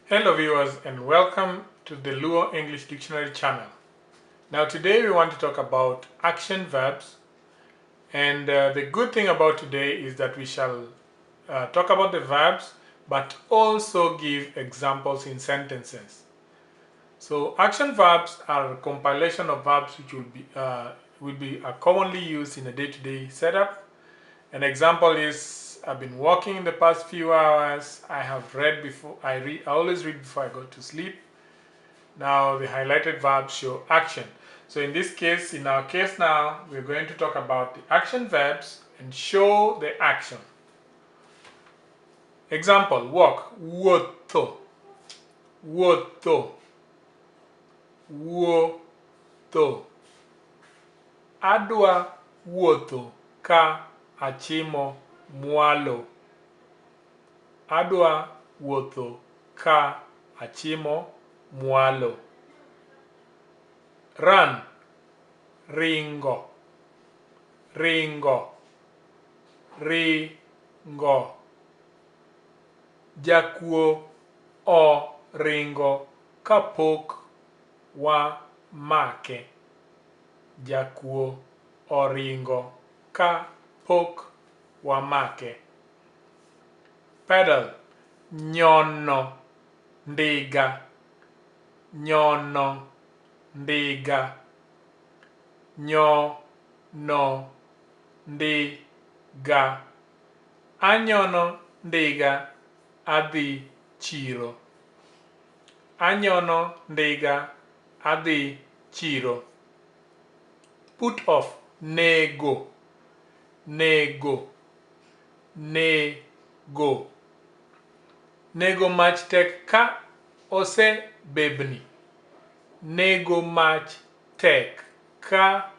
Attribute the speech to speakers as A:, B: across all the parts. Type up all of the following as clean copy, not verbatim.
A: Hello viewers and welcome to the Luo English Dictionary channel. Now today we want to talk about action verbs, and the good thing about today is that we shall talk about the verbs but also give examples in sentences. So action verbs are a compilation of verbs which will be commonly used in a day-to-day setup. An example is I've been walking in the past few hours. I have read before. I read. I always read before I go to sleep. Now the highlighted verbs show action. So in this case, in our case now, we're going to talk about the action verbs and show the action. Example, walk, wuotho, wuotho, wuotho. Adwa wuotho ka achimo mwalo. Adwa wuotho ka achimo mwalo. Run, ringo, ringo, ringo. Jakuo oringo kapok wamake. Jakuo oringo ka pok wamake. Pedal, nyono ndiga, nyono ndiga, nyono ndiga. Anyono ndiga adhi chiro. Anyono ndiga adhi chiro. Put off, nego, nego, nego. Nego mach tek ka osebebni. Nego mach tek ka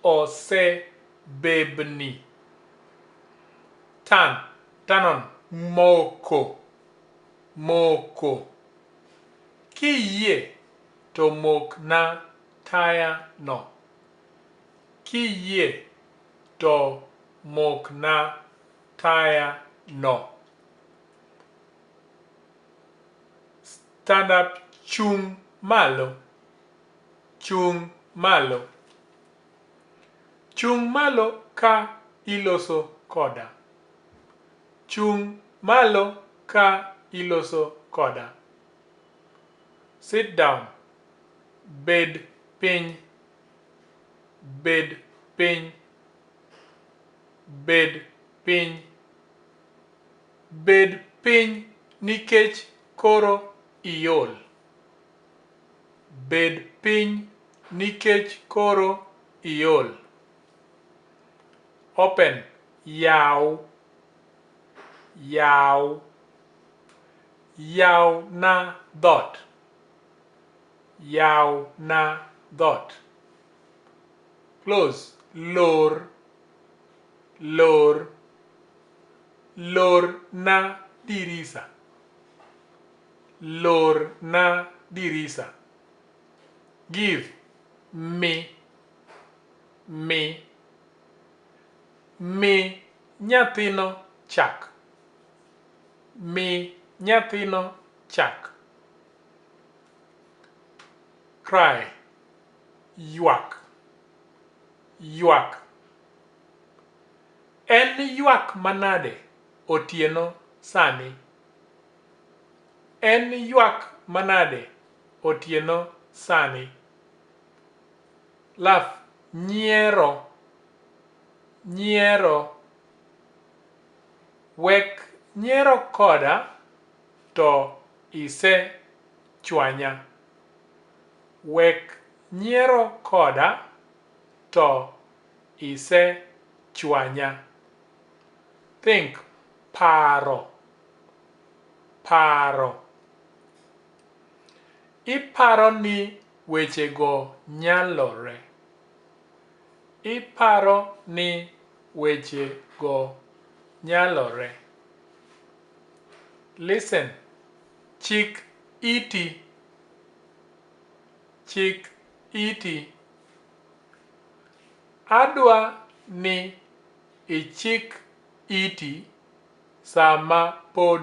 A: osebebni. Turn, turn on, moko, moko. Kiyie to mokna taya no. Kiyie to mokna taya no. Stand up, chung malo, chung malo. Chung malo ka iloso koda. Chung malo ka iloso koda. Sit down. Bed piny. Bed piny. Bed piny. Bed piny nikech koro iol. Bed piny nikech koro iol. Open. Yaw. Yaw. Yaw na dhoot. Yaw na dhoot. Close. Lor. Lor. Lor na dirisa. Lor na dirisa. Give. Mi. Mi. Mi nyathino chak. Mi nyathino chak. Cry. Ywak. Ywak. En ywak manade otieno sani? En ywak manade otieno sani? Laugh. Nyiero. Nyiero. Wek nyiero koda to isechwanya. Wek nyiero koda to isechwanya. Think. Paro. Paro. Iparo ni wechego nyalore. Iparo ni wechego nyalore. Listen. Chik iti. Chik iti. Adwa ni ichik iti sama pod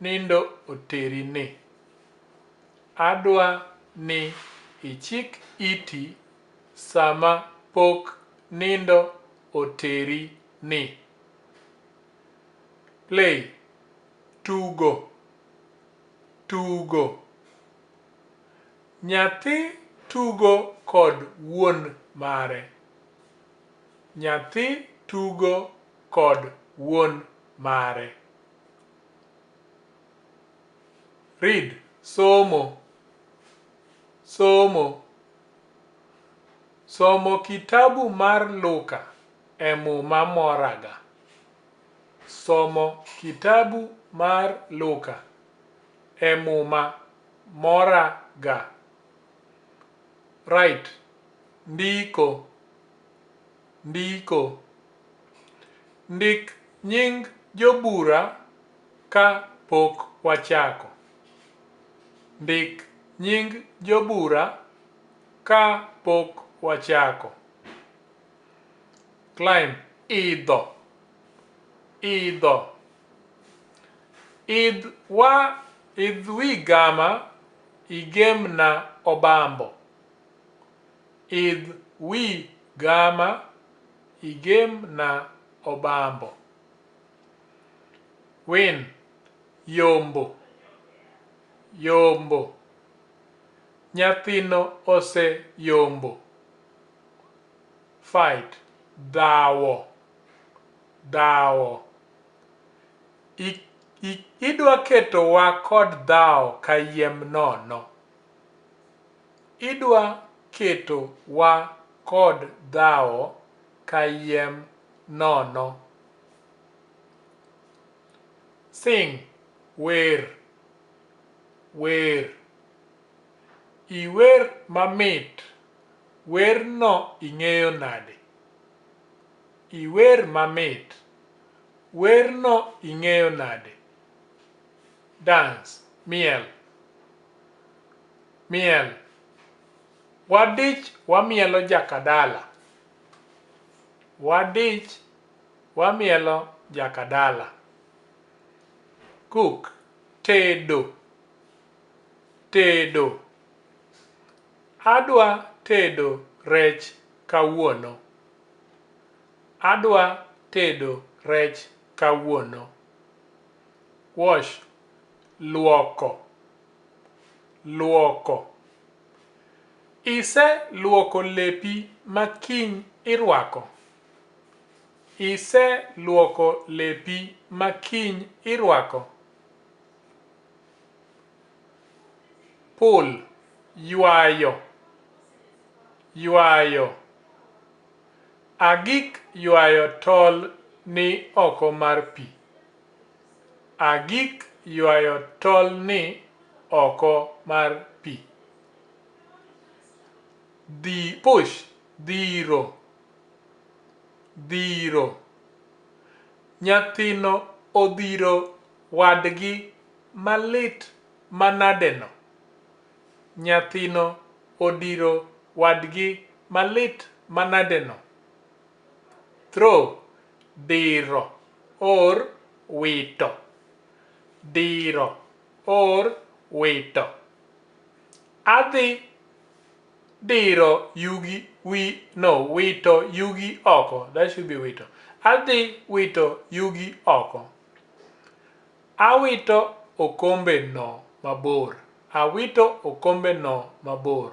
A: nindo oteri ni. Adwa ni ichik iti sama pok nindo oteri ni. Play. Tugo. Tugo. Nyathi tugo kod wuon mare. Nyathi tugo kod wuon mare. Read. Somo. Somo. Somo kitabu mar Luka e muma moraga. Somo kitabu mar Luka e muma moraga. Write. Ndiko. Ndiko. Ndik nying jobura ka pok wachako. Ndik nying jobura ka pok wachako. Climb. Idho. Idho. Idh wa idh wi gama igemna obambo. Idh wi gama igemna obambo. Win. Yombo. Yombo. Nyathino ose yombo. Fight. Dhawo. Dhawo. Idwa ketowa kod dhawo kayiem nono. Idwa keto wa kod dhawo kayiem nono. Sing. Wer. Wer. Iwer mamit. Werno ing'eyo nade? Iwer mamit. Werno ing'eyo nade? Dance. Miel. Miel. Wadich wamielo jakadala. Wadich wamielo jakadala. Cook. Tedo. Tedo. Adwa tedo rech kawuono. Adwa tedo rech kawuono. Wash. Luoko. Luoko. Ise luoko lepi ma kiny irwako? Ise luoko lepi ma kiny irwako? Pull. Ywayo. Ywayo. Agik ywayo tol ni oko mar pi. Agik ywayo tol ni oko mar pi. Push. Dhiro. Dhiro. Nyathino odhiro wadgi malit manadeno. Nyathino odiro wadgi malit manadeno. Throw. Diro or wito. Diro or wito. Adhi diro yugi wi no wito yugi oko. That should be wito. Adhi wito yugi oko. Awito okombe no mabor. Awito okombe no mabor.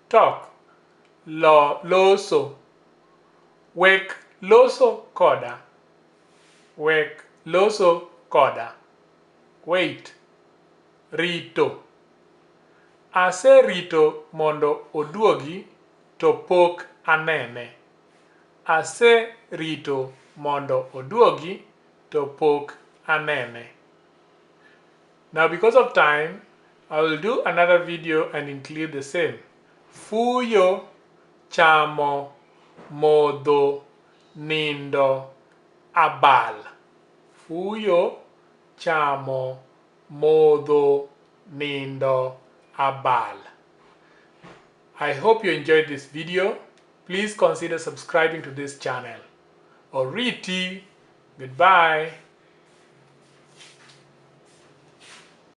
A: Talk. Lo loso. Wek loso koda. Wek loso koda. Wait. Rito. Aserito mondo oduogi to pok anene. Aserito mondo oduogi to pok anene. Now because of time, I will do another video and include the same. Fuyo, chamo, modho, nindo, abal. Fuyo, chamo, modho, nindo, abal. I hope you enjoyed this video. Please consider subscribing to this channel. Oriti, goodbye.